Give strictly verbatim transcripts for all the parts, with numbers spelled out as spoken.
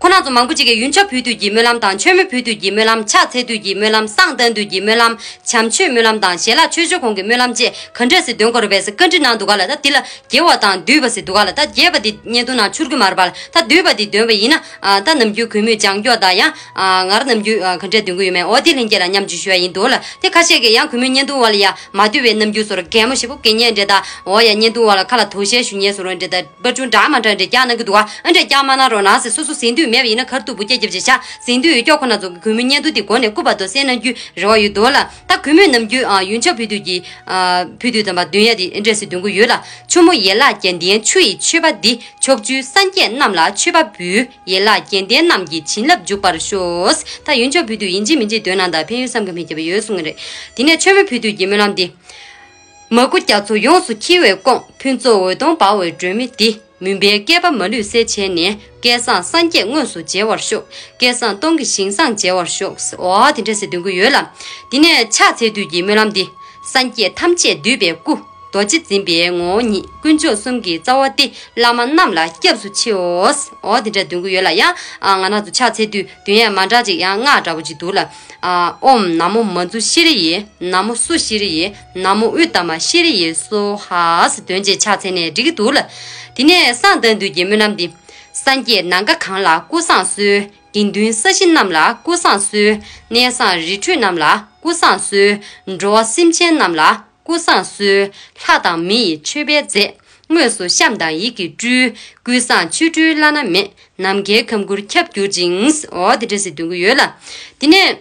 ཁོང་རྣམ་ཚོ་མང་པོ་ཅིག་གིས་ཡོན་ཆབ་ཕུལ་དུས་ཀྱི་སྨོན་ལམ་དང་མཆོད་མེ་ཕུལ་དུས་ཀྱི་སྨོན་ལམ། ཕྱག་འཚལ་དུས་ཀྱི་སྨོན་ལམ། བསང་གཏང་དུས་ཀྱི་སྨོན་ལམ། བྱམས་མཆོད་སྨོན་ལམ་དང་ཞལ་ལག་མཆོད་བརྗོད་གོང་གི་སྨོན་ལམ་བཅས་ག་འདྲས་སེ་འདོན་དགོས་རེད་པས་སེ་བཀའ་འདྲི་གནང་འདུག་ག་ལ། ད་འདི་ལ་དགེ་བ་དང་བསྡུས་པ་ཟེར་འདུག་ག་ལ། ད་རྒྱས་པ་འདི་བརྙན་ཐུང་ནང་འཁྱོལ་གྱི་མ་རེད་པ་ལ། ད་བསྡུས་པ་འདི་འདོན་པ་ཡིན་ན། ཨ། ད་ནམ་རྒྱུན་གུས་མོས་སྦྱང་སྐྱོག་དང་ཡང་། ཨ། ང་རང་ནམ་རྒྱུན། ཨ། ག་འདྲས་འདོན་གྱི་ཡོད་མེད་འོ་འདི་ལྷན་རྒྱས་ལ་མཉམ་སྤྱོད་ཞུ་ཡ་ཡིན་འདུག་ལ། དེ་ཁ་ཤས་ཀྱིས་ཡང་གུས་མོའི་བརྙན་ཐུང་འོག་ལ་ཡ་མ་བསྡུས་པའི་ནམ་རྒྱུན་བཟོ་འདྲ་གད་མོ་ཞེ་པོ་བགད་མཁན་འདྲ་དང་། འོ་ཡ་བརྙན་ཐུང་འོག་ལ་ཁ་ལ་དོགས་གཞས་ཞུ་མཁན་བཟོ་འདྲ་འདྲ་དང་། པར་ཆུང་འདྲ་མ་འདྲ་འདྲ་རྒྱག་གནང་གི་འདུག་ག་ཨ་འདྲས་རྒྱག་མ་གནང་རོགས་གནང་ཟེར། སོ་སོ་ཟིན་དུས་མེད་པ་ཡིན་ན་ཁར་ཐུག་བུ་སྐྱེ་རྒྱབ་ཅེས་བྱ། ཟིན་དུས་ཡོད་སྐྱོ་ཁོ་ན་ཚོ་གི་གུས་མོའི་བརྙན་ཐུང་འདི་སྒོ་ནས་སྐུ་བར་དུ་གསན་གནང་རྒྱུའི་རེ་བ་ཡོད་འདུག་ལ། ད་གུས་མོས་ནམ་རྒྱུན། ཨ། ཡོན་ཆབ་ཕུལ་དུས་ཀྱི། ཨ། ཕུལ་དུས་ཙམ་པ་འདོན་ཡ་དེ་འདྲས་སེ་འདོན་གྱི་ཡོད་ལ། ཆུ་མོ་ཡན་ལག་བརྒྱད་ལྡན་ཆུ་ཡི་མཆོད་པ་འདི། ཕྱོགས་བཅུའི་སངས་རྒྱས་རྣམས་ལ་མཆོད་པ་འབུལ། ཡན་ལག་བརྒྱད་ལྡན་རྣམས་ཀྱི་བྱིན་རླབས་འཇུག་པར་ཤོག་ད་ཡོན་ཆབ་ཕུལ་དུས་ཡིན་གཅིག་མིན་གཅིག་འདོན་གནང་དང་། ཕན་ཡོན་བསམ་གྱིས་མི་ཁྱབ་པ་ཡོད་གསུང་གི་རེད། དེ་ནས་མཆོད་མེ་ཕུལ་དུས་ཀྱི་སྨོན་ལམ་འདི། མ་སྐུ་རྒྱ་མཚོ་ཡོངས་སུ་འཁྱིལ་བས་སྐོང་། ཕུན་ཚོགས་འོད་སྟོང་འབར་བའི་སྒྲོན་མེ་འདི། མུན་པའི་བསྐལ་པ་མ་ལུས་སེལ་བྱས་ནས། བསྐལ་བཟང་སངས་རྒྱས་དངོས་སུ་མཇལ་བར་ཤོག་བསྐལ་བཟང་སྟོང་གི་ཞིང་བཟང་མཇལ་བར་ཤོག་འོ་དེ་འདྲས་སེ་འདོན་གྱི་ཡོད་ལ། དེ་ནས་ཕྱག་འཚལ་དུས་ཀྱི་སྨོན་ལམ་འདི། སངས་རྒྱས་ཐམས་ཅད་འདུས་པའི་སྐུ། རྡོ་རྗེ་འཛིན་པའི་ངོ་བོ་ཉིད། དཀོན་མཆོག་གསུམ་གྱི་རྩ་བ་སྟེ། བླ་མ་རྣམས་ལ་སྐྱབས་སུ་མཆིའོ། འོ་དེ་འདྲ་འདོན་གྱི་ཡོད་ལ། ཡང་། ཨ། ང་རང་ཚོ་ཕྱག་འཚལ་དུས་འདོན་ཡས་མ་འདྲ་ཅིག་ཡང་སྔགས་འདྲ་པོ་ཅིག་འདུག་ལ། ཨ། ཨོཾ་ན་མོ་མ་ཛུ་ཤྲཱི་ཡེ། ན་མོ་སུ་ཤྲཱི་ཡེ། ན་མོ་ཨུཏྟ་མ་ཤྲཱི་ཡེ་སྭཱ་ཧཱ་ཟེར་འདོན་བྱས་ཕྱག་འཚལ་ནས་འགྲིག་གི་འདུག་ལ། དེ་ནས་བསང་གཏང་དུས་ཀྱི་སྨོན་ལམ་འདི། སངས་རྒྱས་ནམ་མཁའ་གང་ལ་སྐུ་བསང་གསོལ། དགེ་འདུན་ས་གཞི་རྣམས་ལ་སྐུ་བསང་གསོལ། གནས་བཟང་རི་ཁྲོད་རྣམས་ལ་སྐུ་བསང་གསོལ། འགྲོ་བ་སེམས་ཅན་རྣམས་ལ་སྐུ་བསང་གསོལ། ལྷ་དང་མི་ཡི་མཆོད་པའི་རྫས། དངོས་སུ་བཤམས་དང་ཡིད་ཀྱིས་སྤྲུལ། ཀུན་བཟང་ཆོ་འཕྲུལ་བླ་ན་མེད། ནམ་མཁའི་ཁམས་ཁུར་ཁྱབ་གྱུར་ཅིང་། འོ་དེ་འདྲས་སེ་འདོན་གྱི་ཡོད་ལ། དེ་ནས།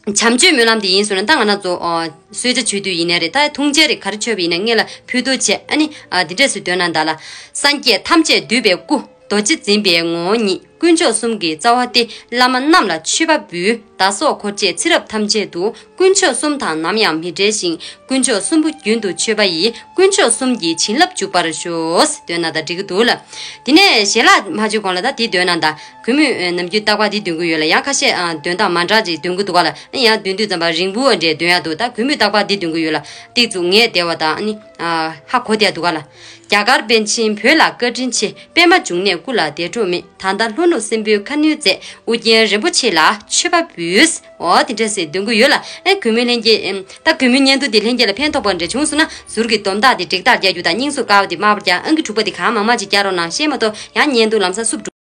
བྱམས་ཆོས་སྨོན་ལམ་དེ་ཡིན་སོང་ན། ད་ང་རང་ཚོ། ཨ། གསོལ་ཇ་མཆོད་དུས་ཡིན་ནའི་རེད། ད་འཐུང་ཆས་རིགས་ག་རེ་མཆོད་པ་ཡིན་ན་སྔོན་ལ་ཕུད་གཏོར་བྱས། ཨ་ནི། ཨ། འདི་འདྲས་སུ་འདོན་གནང་དང་ལ། སངས་རྒྱས་ཐམས་ཅད་འདུས་པའི་སྐུ། རྡོ་རྗེ་འཛིན་པའི་ངོ་བོ་ཉིད། དཀོན་མཆོག་གསུམ་གྱི་རྩ་བ་སྟེ། བླ་མ་རྣམས་ལ་མཆོད་པ་འབུལ། བདག་སོགས་འཁོར་བཅས་ཚེ་རབས་ཐམས་ཅད་དུ། དཀོན་མཆོག་གསུམ་དང་ནམ་ཡང་མི་འབྲལ་ཞིང་། དཀོན་མཆོག་གསུམ་པོ་རྒྱུན་དུ་མཆོད་པ་ཡིས། དཀོན་མཆོག་གསུམ་གྱི་བྱིན་རླབས་འཇུག་པར་ཤོག་འདོན་གནང་དང་འགྲིག་གི་འདུག་ལ། དེ་ནས་ཞལ་ལག་མ་མཆོད་གོང་ལ་ད་དེ་འདོན་གནང་དང་། གུས་མོས་ནམ་རྒྱུན་རྟག་པར་འདི་འདོན་གྱི་ཡོད་ལ། ཡང་ཁ་ཤས། ཨ། འདོན་སྟངས་མ་འདྲ་ཅིག་འདོན་གྱི་འདུག་ག་ལ། ཡང་འདོན་དུས་ཙམ་པ་རིང་པོ་འདྲ་འདོན་ཡག་འདུག་ད་གུས་མོས་རྟག་པར་འདི་འདོན་གྱི་ཡོད་ལ། ཏིག་ཙུག་ངས་བདེ་བ་དང་། ཨ་ནི། ཨ། ཧ་གོ་བསྡད་འདུག་ག་ལ། རྒྱ་གར་པཎ་ཆེན་བོད་ལ་བཀའ་དྲིན་ཆེ། པདྨ་འབྱུང་གནས་སྐུ་ལ་བདེ་འགྲོ་མེད། ད་ལྟ་ལྷོ་ནུབ་སྲིན་པོའི་ཁ་གནོན་མཛད། ཨོ་རྒྱན་རིན་པོ་ཆེ་ལ་མཆོད་པ་འབུལ། འོ་དེ་འདྲ་ཟེར་འདོན་གྱི་ཡོད་ལ། ཨེ། གུས་མོའི་ལྷན་རྒྱས། ཨེམ། ད་གུས་མོའི་བརྙན་ཐུང་འདི་ལྷན་རྒྱས་ལ་ཕན་ཐོགས་པ་འདྲ་བྱུང་སོང་ན། ཟུར་གྱི་སྡོམ་རྟགས་དེ་འགྲིག་རྟགས་རྒྱག་རྒྱུ་དང་། སྙིང་གཟུགས་དཀར་པོ་དེ་དམར་པོ་རྒྱག་ཨང་ཀི་དྲུག་པ་དེ་གང་མང་མང་ཅིག་རྒྱག་རོགས་གནང་། ཤེས་མ་གཏོགས་ཡང་བརྙན་ཐུང་ལམ་སང་བསུབ་འགྲོ།